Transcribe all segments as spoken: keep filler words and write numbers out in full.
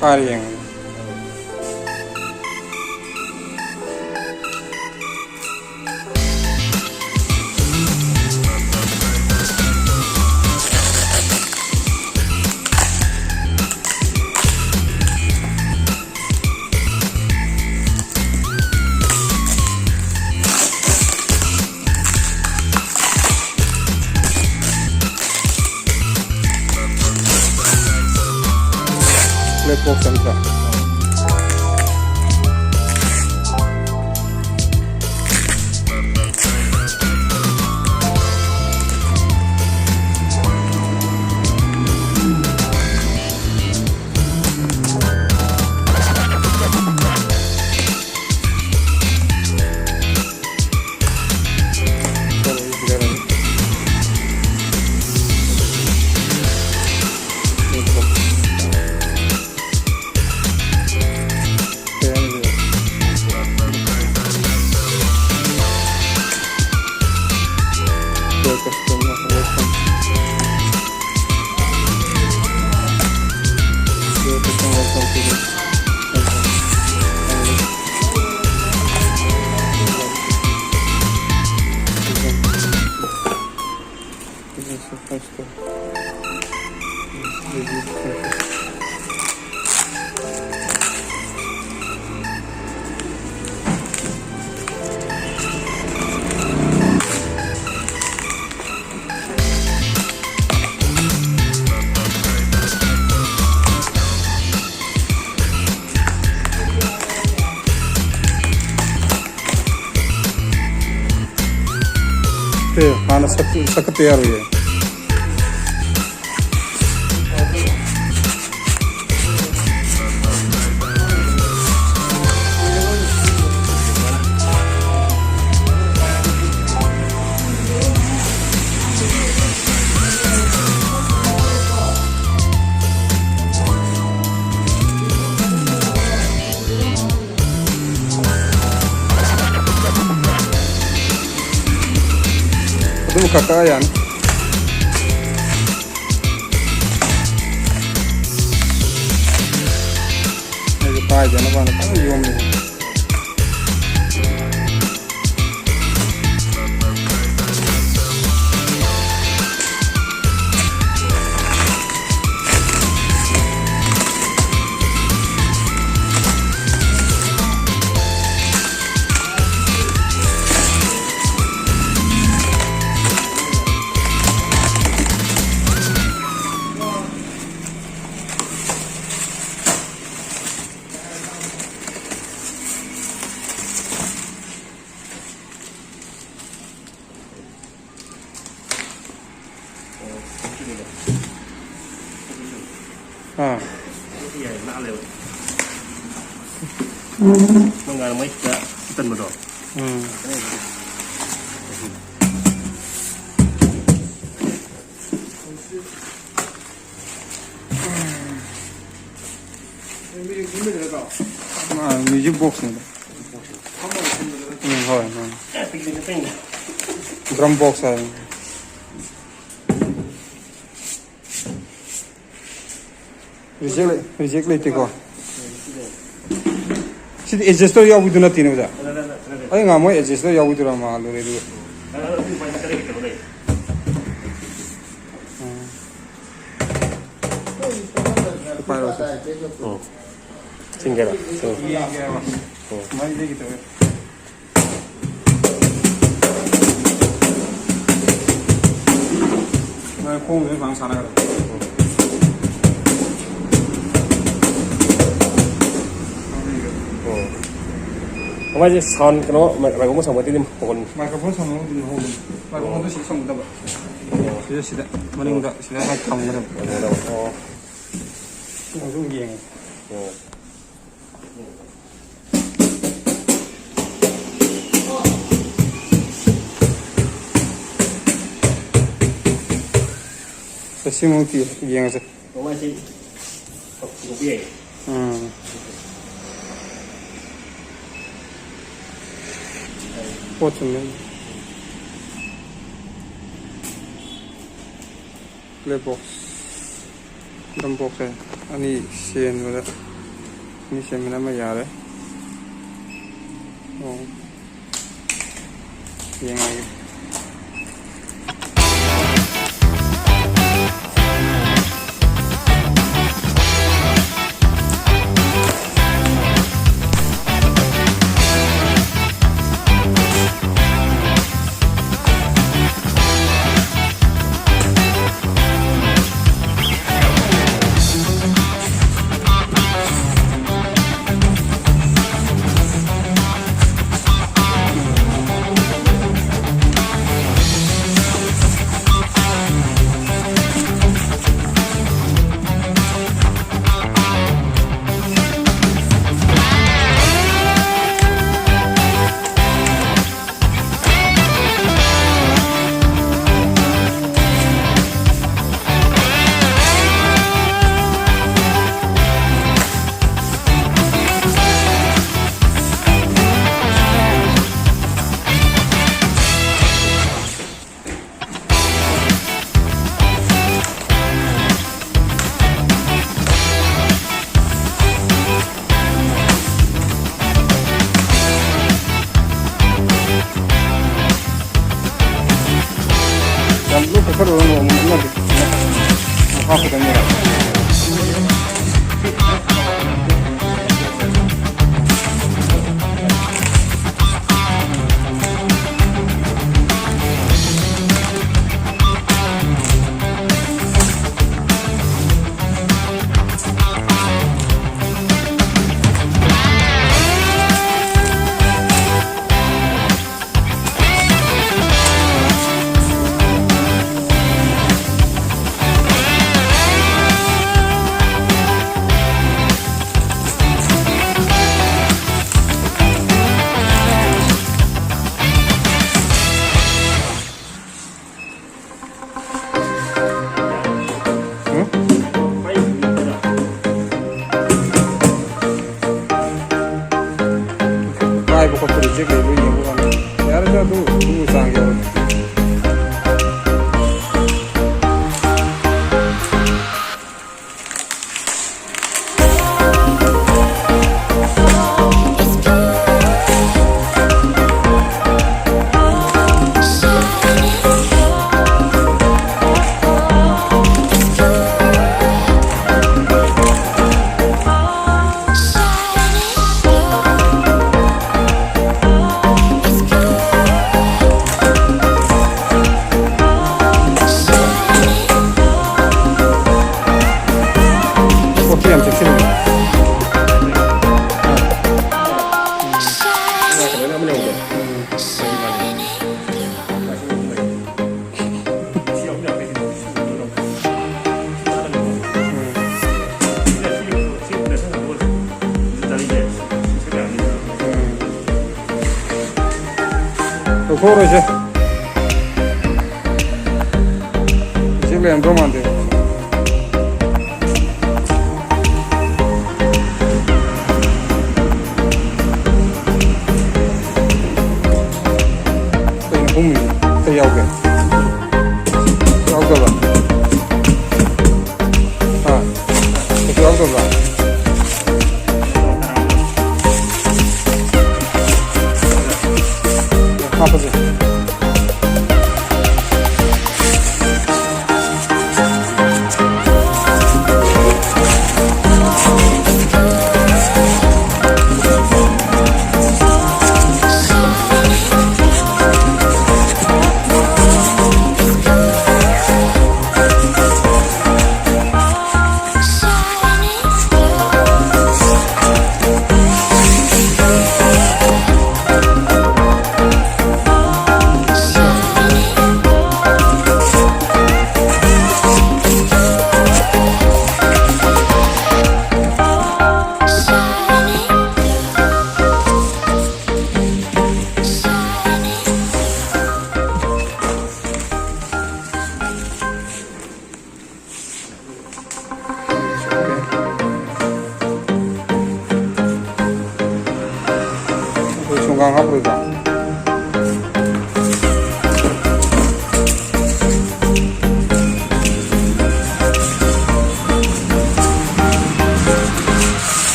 ꯐꯥꯔ ꯌꯦꯡꯉꯨ꯫ Black box ꯑꯝꯇ꯫ ꯑꯦ, ꯍꯥꯟꯅ ꯁꯛ-, ꯁꯛꯀꯠꯇ ꯌꯥꯔꯣꯏꯌꯦ꯫ ꯑꯗꯨꯝ ꯀꯛꯑ ꯌꯥꯅꯤ꯫ ꯀꯥꯏꯗꯅꯕꯅ ꯀꯟꯅ ꯌꯣꯝꯃꯤ꯫ ꯑꯥ꯫ ꯃꯉꯥꯜ ꯃꯩꯗ ꯆꯟꯕꯗꯣ꯫ ꯎꯝ꯫ ꯃꯥ music boxꯅꯤꯗ꯫ ꯎꯝ, ꯍꯣꯏ, ꯍꯣꯏ꯫ Drum box ꯍꯥꯏꯕꯅꯤ꯫ Reject ꯂꯩ-, reject ꯂꯩꯇꯦꯀꯣ꯫ ꯁꯤꯗꯤ adjuster ꯌꯥꯎꯕꯤꯗꯨ ꯅꯠꯇꯦꯅꯦ, ꯑꯣꯖꯥ? ꯑꯩ ꯉꯥꯡꯃꯣꯏ adjuster ꯌꯥꯎꯕꯤꯗꯨꯔꯥ ꯃꯥꯜꯂꯨꯔꯦ ꯑꯗꯨꯒ꯫ ꯎꯝ꯫ ꯄꯥꯏꯔꯣ, ꯁꯦ꯫ ꯎꯝ꯫ ꯁꯤꯡꯒꯦꯔꯥ? ꯁꯤꯡ-, ꯌꯦꯡꯒꯦ ꯍꯥꯏꯕ꯫ ꯎꯝ꯫ ꯃꯩꯗꯒꯤ ꯇꯧꯋꯦ꯫ ꯃꯥꯏ ꯈꯣꯡꯁꯦ ꯁꯨꯃꯥꯏꯅ ꯁꯥꯟꯅꯒꯗꯕ꯫ ꯎꯝ꯫ ꯃꯥꯏꯁꯦ sound ꯀꯩꯅꯣ, ꯃꯥꯏ-, microphone ꯁꯝꯕꯗꯤ ꯑꯗꯨꯝ ꯍꯧꯒꯠꯂꯤ꯫ Microphone ꯁꯝꯕꯗꯤ ꯑꯗꯨꯝ ꯍꯧꯒꯠꯂꯤ꯫ Microphoneꯗꯣ ꯁꯤꯗ ꯁꯝꯒꯗꯕ꯫ ꯁꯤꯗ, ꯁꯤꯗ, ꯃꯅꯤꯡꯗ, ꯁꯤꯗ ꯍꯦꯛ ꯊꯝꯒꯗꯕ꯫ ꯑꯣ꯫ ꯁꯤ ꯑꯃꯨꯛꯁꯨ ꯌꯦꯡꯉꯦ꯫ ꯑꯣ꯫ ꯁꯤꯃꯨꯛꯇꯤ ꯌꯦꯡꯉꯁꯦ꯫ ꯃꯃꯥꯏꯁꯤ ꯍꯧꯗꯣꯛꯄ ꯌꯥꯏ꯫ ꯎꯝ꯫ ꯄꯣꯠ ꯆꯨꯝꯃꯦ꯫ Black box, drum box ꯍꯥꯏ, ꯑꯅꯤ ꯁꯦꯟꯕꯗ ꯃꯤ ꯁꯦꯝꯕꯅ ꯑꯃ ꯌꯥꯔꯦ꯫ ꯑꯣ꯫ ꯌꯦꯡꯉꯒꯦ꯫ ꯌꯥꯝ ꯂꯣꯏ ꯀꯛꯊꯠꯂꯨꯔꯅꯨ, ꯑꯃꯨꯛ ꯅꯛꯅꯗꯦ꯫ ꯍꯥꯞꯀꯗꯕꯅꯦꯕ꯫ ꯎꯝ? ꯀꯥꯏꯕ ꯈꯣꯠꯄꯗꯨ ꯆꯦꯛ ꯂꯩꯕ꯭ꯔꯥ ꯌꯦꯡꯕ ꯀꯥꯟꯗ꯫ ꯌꯥꯔꯦꯗ, ꯑꯗꯨ, ꯑꯗꯨ ꯆꯥꯡ ꯌꯧꯔꯗꯤ꯫ ꯂꯧꯊꯣꯛꯑꯔꯣꯏꯁꯦ꯫ ꯍꯧꯖꯤꯛ ꯂꯩꯔꯝꯗꯧ ꯃꯥꯟꯗꯦ꯫ ꯀꯩꯅꯣ ꯍꯨꯝꯃꯤ? ꯀꯩ ꯌꯥꯎꯒꯦ? ꯌꯥꯎꯗꯕ꯭ꯔꯥ? ꯍꯥ? ꯀꯩꯁꯨ ꯌꯥꯎꯗꯕ꯭ꯔꯥ? ꯍꯥꯞꯄꯁꯦ꯫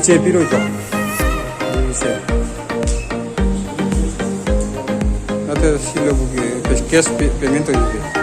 ꯁꯦ ꯄꯤꯔꯣꯏꯗ꯭ꯔꯣ? ꯁꯦ, ꯅꯠꯇꯦ, ꯁꯤ ꯂꯧꯕꯒꯤ cash payment ꯇꯧꯔꯤꯁꯦ꯫